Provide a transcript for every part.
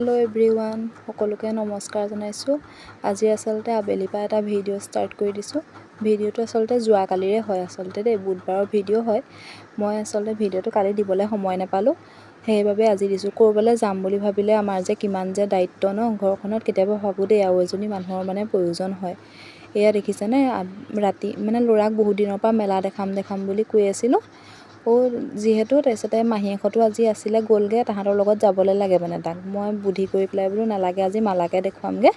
Hello' everyone, সকলোকে নমস্কাৰ জনাইছোঁ। আজি আচলতে আবেলিৰ পৰা এটা ভিডিঅ' ষ্টাৰ্ট কৰি দিছোঁ। ভিডিঅ'টো আচলতে যোৱাকালিৰে হয় আচলতে দেই, বুধবাৰৰ ভিডিঅ' হয়। মই আচলতে ভিডিঅ'টো কালি দিবলৈ সময় নাপালোঁ, সেইবাবে আজি দিছোঁ। ক'ৰবালৈ যাম বুলি ভাবিলে আমাৰ যে কিমান যে দায়িত্ব ন ঘৰখনত, কেতিয়াবা ভাবোঁ দেই আৰু এজনী মানুহৰ মানে প্ৰয়োজন হয়। এয়া দেখিছেনে, ৰাতি মানে ল'ৰাক বহুত দিনৰ পৰা মেলা দেখাম দেখাম বুলি কৈ আছিলোঁ। যিহেতু তাৰপিছতে মাহীয়েকহঁতো আজি আছিলে গ'লগৈ, তাহাঁতৰ লগত যাবলৈ লাগে মানে তাক। মই বুদ্ধি কৰি পেলাই বোলো নালাগে, আজি মালাকে দেখুৱামগৈ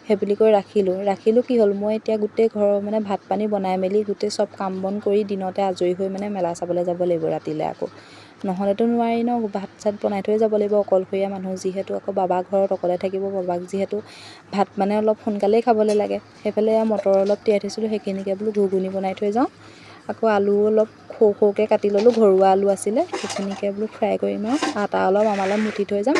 সেই বুলি কৈ ৰাখিলোঁ। ৰাখিলোঁ কি হ'ল, মই এতিয়া গোটেই ঘৰৰ মানে ভাত পানী বনাই মেলি গোটেই চব কাম বন কৰি দিনতে আজৰি হৈ মানে মেলা চাবলৈ যাব লাগিব ৰাতিলৈ আকৌ, নহ'লেতো নোৱাৰি ন। ভাত চাত বনাই থৈ যাব লাগিব, অকলশৰীয়া মানুহ যিহেতু। আকৌ বাবা ঘৰত অকলে থাকিব, বাবাক যিহেতু ভাত মানে অলপ সোনকালেই খাবলৈ লাগে। সেইফালে মটৰ অলপ তিয়াই থৈছিলোঁ, সেইখিনিকে বোলো ঘুগুনি বনাই থৈ যাওঁ। আকৌ আলু অলপ সৰু সৰুকৈ কাটি ল'লোঁ, ঘৰুৱা আলু আছিলে, সেইখিনিকে বোলো ফ্ৰাই কৰিম। আৰু আটা অলপ আমালৈ মুঠি থৈ যাম,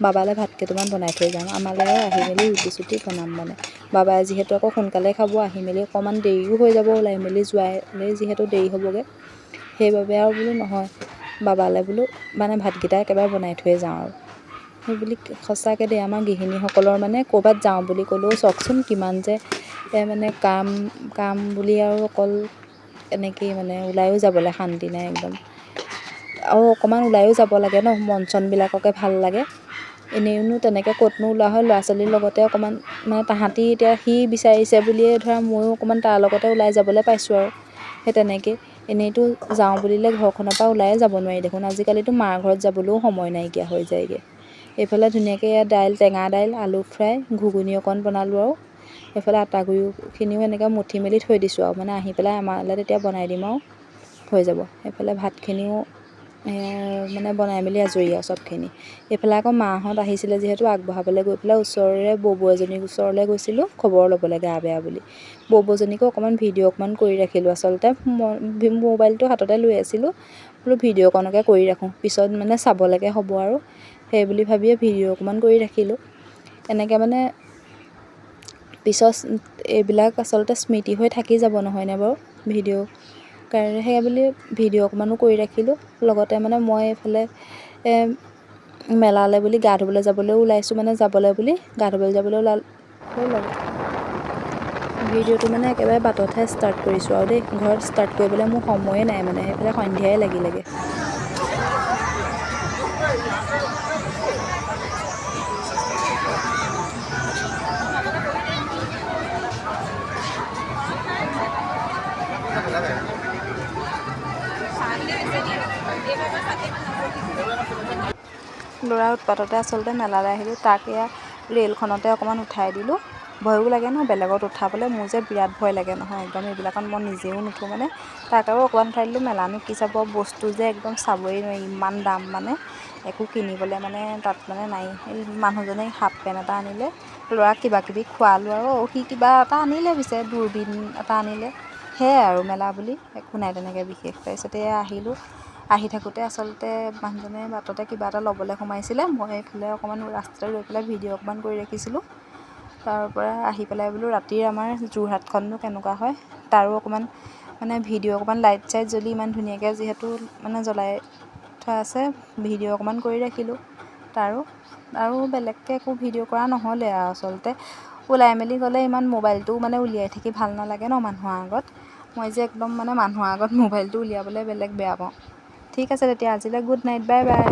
বাবালৈ ভাত কেইটামান বনাই থৈ যাম। আমালৈ আৰু আহি মেলি ৰুটি চুটি বনাম মানে। বাবাই যিহেতু আকৌ সোনকালে খাব, আহি মেলি অকণমান দেৰিও হৈ যাব, ওলাই মেলি যোৱালৈ যিহেতু দেৰি হ'বগৈ। সেইবাবে আৰু বোলো নহয়, বাবালৈ বোলো মানে ভাতকেইটা একেবাৰে বনাই থৈ যাওঁ আৰু সেই বুলি। সঁচাকৈ দেই, আমাৰ গৃহিণীসকলৰ মানে ক'ৰবাত যাওঁ বুলি ক'লেও চাওকচোন কিমান যে মানে কাম কাম বুলি আৰু অকল এনেকেই মানে ওলায়ো যাবলৈ শান্তি নাই একদম। আৰু অকণমান ওলায়ো যাব লাগে ন, মন চনবিলাককে ভাল লাগে। এনেইনো তেনেকৈ ক'তনো ওলোৱা হয়, ল'ৰা ছোৱালীৰ লগতে অকণমান মানে তাহাঁতি এতিয়া সি বিচাৰিছে বুলিয়ে ধৰা ময়ো অকণমান তাৰ লগতে ওলাই যাবলৈ পাইছোঁ আৰু সেই তেনেকেই। এনেইতো যাওঁ বুলিলে ঘৰখনৰ পৰা ওলায়ে যাব নোৱাৰি দেখোন। আজিকালিতো মাৰ ঘৰত যাবলৈও সময় নাইকিয়া হৈ যায়গৈ। এইফালে ধুনীয়াকৈ এয়া দাইল, টেঙা দাইল, আলু ফ্ৰাই, ঘুগুনি অকণ বনালোঁ। আৰু এইফালে আটা গুড়িখিনিও এনেকৈ মুঠি মেলি থৈ দিছোঁ আৰু মানে আহি পেলাই আমালৈ তেতিয়া বনাই দিম আৰু হৈ যাব। এইফালে ভাতখিনিও মানে বনাই মেলি আজৰি আৰু চবখিনি। এইফালে আকৌ মাহঁত আহিছিলে যিহেতু আগবঢ়াবলৈ গৈ পেলাই ওচৰৰে ববৌ এজনীৰ ওচৰলৈ গৈছিলোঁ খবৰ ল'বলৈ গা বেয়া বুলি। ববৌজনীকো অকণমান ভিডিঅ' অকণমান কৰি ৰাখিলোঁ। আচলতে মই মোবাইলটো হাততে লৈ আছিলোঁ, বোলো ভিডিঅ' অকণকে কৰি ৰাখোঁ, পিছত মানে চাবলৈকে হ'ব আৰু সেই বুলি ভাবিয়ে ভিডিঅ' অকণমান কৰি ৰাখিলোঁ। এনেকৈ মানে পিছত এইবিলাক আচলতে স্মৃতি হৈ থাকি যাব, নহয়নে বাৰু ভিডিঅ' কাৰণে সেই বুলি ভিডিঅ' অকণমানো কৰি ৰাখিলোঁ। লগতে মানে মই এইফালে মেলালৈ বুলি গা ধুবলৈ যাবলৈও ওলাইছোঁ, মানে যাবলৈ বুলি গা ধুবলৈ যাবলৈ ওলালোঁ। ভিডিঅ'টো মানে একেবাৰে বাটতহে ষ্টাৰ্ট কৰিছোঁ আৰু দেই, ঘৰত ষ্টাৰ্ট কৰিবলৈ মোৰ সময়ে নাই, মানে সেইফালে সন্ধিয়াই লাগিলেগৈ। ল'ৰাৰ উৎপাততে আচলতে মেলালৈ আহিলোঁ। তাক এয়া ৰেলখনতে অকণমান উঠাই দিলোঁ। ভয়ো লাগে ন বেলেগত উঠাবলৈ, মোৰ যে বিৰাট ভয় লাগে নহয় একদম এইবিলাকত, মই নিজেও নুঠো মানে। তাক আৰু অকণমান উঠাই দিলোঁ। মেলানো কি চাব, বস্তু যে একদম চাবই নোৱাৰি, ইমান দাম মানে একো কিনিবলৈ মানে তাত মানে নাই। মানুহজনে হাফ পেণ্ট এটা আনিলে, ল'ৰাক কিবা কিবি খোৱালোঁ আৰু সি কিবা এটা আনিলে পিছে দূৰবীণ এটা আনিলে। সেয়াই আৰু মেলা বুলি একো নাই তেনেকৈ বিশেষ। তাৰপিছতে আহিলোঁ। আহি থাকোঁতে আচলতে মানুহজনে বাটতে কিবা এটা ল'বলৈ সোমাইছিলে, মই এইফালে অকণমান ৰাস্তাতে ৰৈ পেলাই ভিডিঅ' অকণমান কৰি ৰাখিছিলোঁ। তাৰ পৰা আহি পেলাই বোলো ৰাতিৰ আমাৰ যোৰহাটখননো কেনেকুৱা হয় তাৰো অকণমান মানে ভিডিঅ' অকণমান, লাইট চাইট জ্বলি ইমান ধুনীয়াকৈ যিহেতু মানে জ্বলাই থোৱা আছে, ভিডিঅ' অকণমান কৰি ৰাখিলোঁ তাৰো। আৰু বেলেগকৈ একো ভিডিঅ' কৰা নহ'লে আৰু আচলতে ওলাই মেলি গ'লে ইমান মোবাইলটোও মানে উলিয়াই থাকি ভাল নালাগে ন মানুহৰ আগত। মই যে একদম মানে মানুহৰ আগত মোবাইলটো উলিয়াবলৈ বেলেগ বেয়া পাওঁ। ঠিক আছে তেতিয়া আজিলৈ, গুড নাইট, বাই বাই।